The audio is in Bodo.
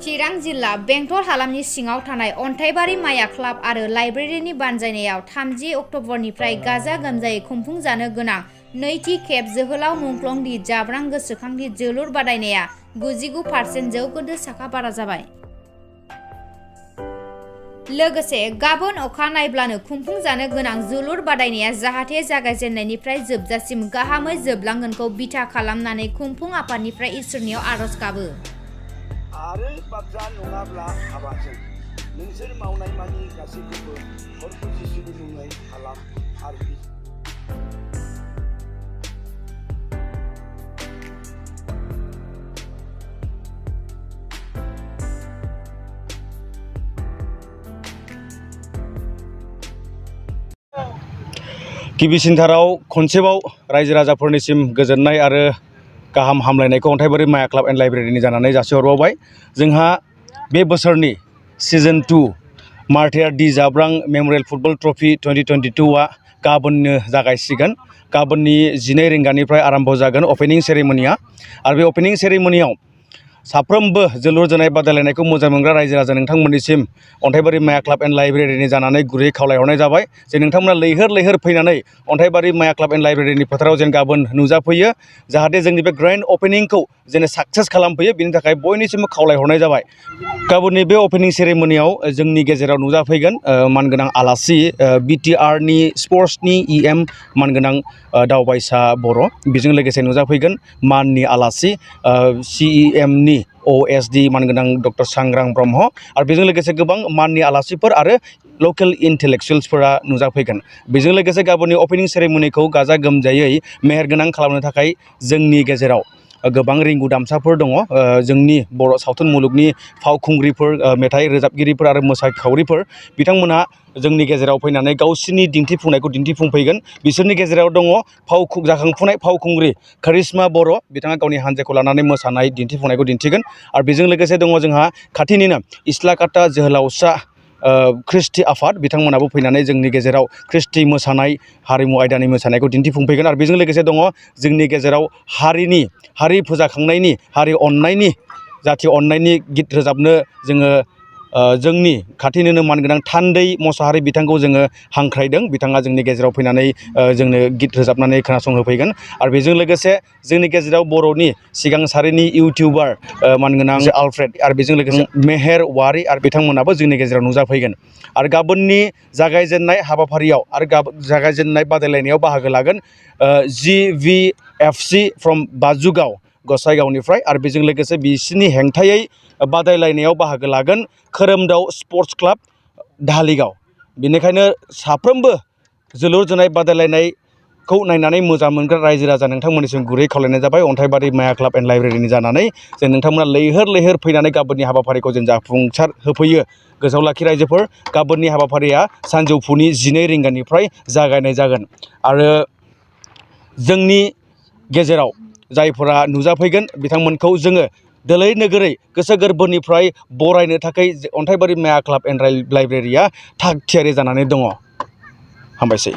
चिरां जिल्ला बेंटल हालामनि सिङाव थानाय अन्थाइबारि माया क्लाब आरो लाइब्रेरिनि बानजायनायाव 30 अक्ट'बरनिफ्राय गाजा गोमजायै खुंफुंजानो गोनां नैथि खेब जोहोलाव मुंख्लं दि जाब्रां गोसोखांथि जोलुर बादायनाया 99% जौखोन्दो साखाफारा जाबाय। लोगोसे गाबोन अखा नायब्लानो खुंफुंजानो गोनां जोलुर बादायनाया जाहाथे जागायजेननायनिफ्राय जोबजासिम गाहामै जोबलांगोनखौ बिथा खालामनानै खुंफुं आफादनिफ्राय इसोरनियाव आरज गाबो। आरो बाथ्रा नङाब्ला हाबाजों नोंसोर मावनाय मानि गासैखौबो हरखौ जिसुनि मुङै खालाम आरो गिबिसिनथाराव खनसेबाव रायजो राजाफोरनिसिम गोजोननाय आरो गाहाम हामलायनायखौ अन्थाइबारि माया क्लाब एन्ड लाइब्रेरिनि जानानै जासिहरबावबाय। जोंहा बे बोसोरनि सिजन 2 मार्टियार दि जाब्रां मेम'रियेल फुटबल ट्रफि 2022 आ गाबोननो जागायसिगोन। गाबोननि 12 रिंगानिफ्राय आरम्भ जागोन अपेनिं सेरेमनिया। आरो बे अपेनिं सेरेमनियाव साफ्रोमबो जोलुर जोनाय बादायलायनायखौ मोजां मोनग्रा रायजो राजा नोंथांमोननिसिम अन्थाइबारि माया क्लाब एन्ड लाइब्रेरिनि जानानै गुरै खावलायहरनाय जाबाय जे नोंथांमोना लैहोर लैहोर फैनानै अन्थाइबारि माया क्लाब एन्ड लाइब्रेरिनि फोथाराव जेन गाबोन नुजाफैयो, जाहाथे जोंनि बे ग्रेन्ड अपेनिंखौ जेन साक्सेस खालामफैयो, बिनि थाखाय बयनिसिमबो खावलायहरनाय जाबाय। गाबोननि बे अपेनिं सेरेमनियाव जोंनि गेजेराव नुजाफैगोन मानगोनां आलासि बिटिआरनि स्पर्ट्सनि इएम मानगोनां दावबायसा बर', बेजों लोगोसे नुजाफैगोन माननि आलासि सिइएमनि ओएसडि मानगोनां डक्टर सांग्रां ब्रह्म आरो बेजों लोगोसे गोबां माननि आलासिफोर आरो लकेल इन्टेलेक्सुयेल्सफोरा नुजाफैगोन। बेजों लोगोसे गाबोननि अपेनिं सेरेमनिखौ गाजा गोमजायै मेहेरगोनां खालामनो थाखाय जोंनि गेजेराव गोबां रिंगु दामसाफोर दङ। जोंनि बर' सावथुन मुलुगनि फावखुंग्रिफोर, मेथाइ रोजाबगिरिफोर आरो मोसाखावरिफोर बिथांमोनहा जोंनि गेजेराव फैनानै गावसोरनि दिन्थिफुंनायखौ दिन्थिफुंफैगोन। बिसोरनि गेजेराव दङ जाखांफुनाय फावखुंग्रि करिश्मा बर', बिथाङा गावनि हानजाखौ लानानै मोसानाय दिन्थिफुंनायखौ दिन्थिगोन। आरो बेजों लोगोसे दङ जोंहा खाथिनिनो इस्लाकाटा जोहोलावसा ख्रिस्टि आफाद, बिथांमोनाबो फैनानै जोंनि गेजेराव ख्रिस्टि मोसानाय हारिमु आयदानि मोसानायखौ दिन्थिफुंफैगोन। आरो बेजों लोगोसे दङ जोंनि गेजेराव हारि फोजाखांनायनि, हारि अननायनि, जाथि अननायनि गित रोजाबनो जोङो जोंनि खाथिनिनो मानगोनां थान्दै मोसाहारि बिथांखौ जोङो हांख्रायदों। बिथाङा जोंनि गेजेराव फैनानै जोंनो गित रोजाबनानै खोनासंहोफैगोन। आरो बेजों लोगोसे जोंनि गेजेराव बर'नि सिगां सारिनि इउटिउबार मानगोनां आलफ्रेड आरो बेजों लोगोसे मेहेर वारि आरो बिथांमोनाबो जोंनि गेजेराव नुजाफैगोन। आरो गाबोननि जागायजेननाय हाबाफारियाव आरो जागायजेननाय बादायलायनायाव बाहागो लागोन GVFC फ्रम बाजुगाव गसाइगावनिफ्राय। आरो बेजों लोगोसे बिसोरनि हेंथायै बादायलायनायाव बाहागो लागोन खोरोमदाव स्पर्ट्स क्लाब धालिगाव। बेनिखायनो साफ्रोमबो जोलुर जोनाय बादायलायनायखौ नायनानै मोजां मोनग्रा रायजो राजा नोंथांमोननिसिम गुरै खावलायनाय जाबाय अन्थाइबारि माया क्लाब एन्ड लाइब्रेरिनि जानानै जे नोंथांमोना लैहोर लैहोर फैनानै गाबोननि हाबाफारिखौ जों जाफुंसार होफैयो। गोसोआव लाखि रायजोफोर, गाबोननि हाबाफारिया सानजौफुनि 12 रिंगानिफ्राय जागायनाय जागोन। आरो जोंनि गेजेराव जायफोरा नुजाफैगोन बिथांमोनखौ जोङो दोलै नोगोरै गोसो गोरबोनिफ्राय बरायनो थाखाय अन्थाइबारि माया क्लाब एन्ड लाइब्रेरिया थाग थियारि जानानै दङ। हामबायसै।